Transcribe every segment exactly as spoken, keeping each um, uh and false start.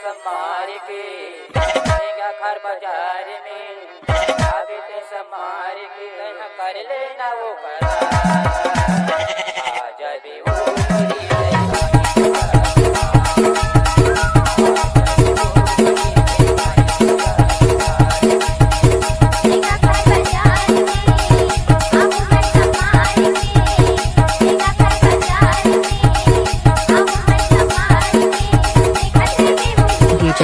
मार के, महंगा खर बाजार में, अभी ते समार के, कर लेना वो करार। आ जाबे वो मोरी D J.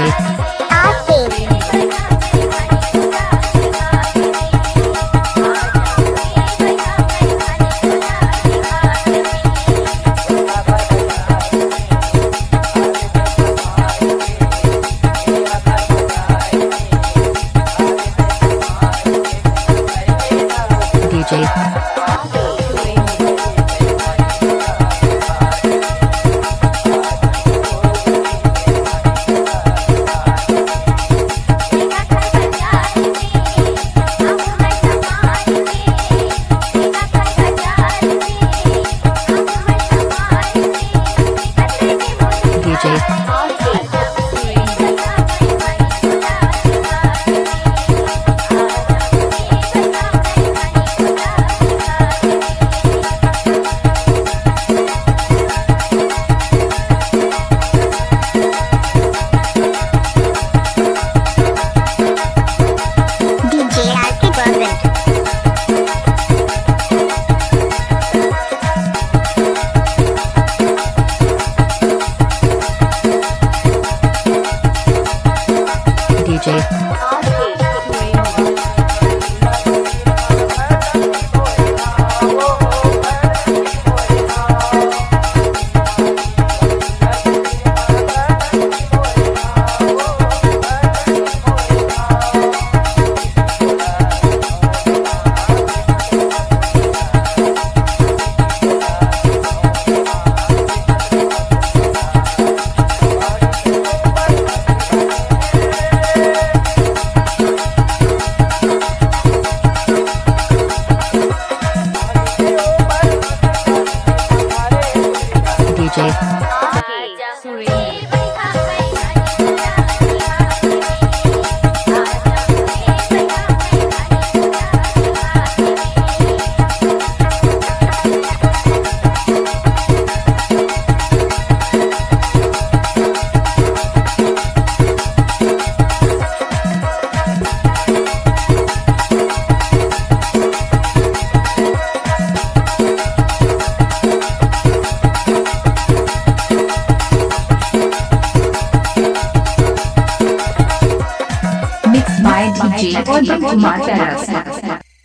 D J. D J. D J R K Burbank. D J. D J. Mixed by D J Odin Kumar Terrace.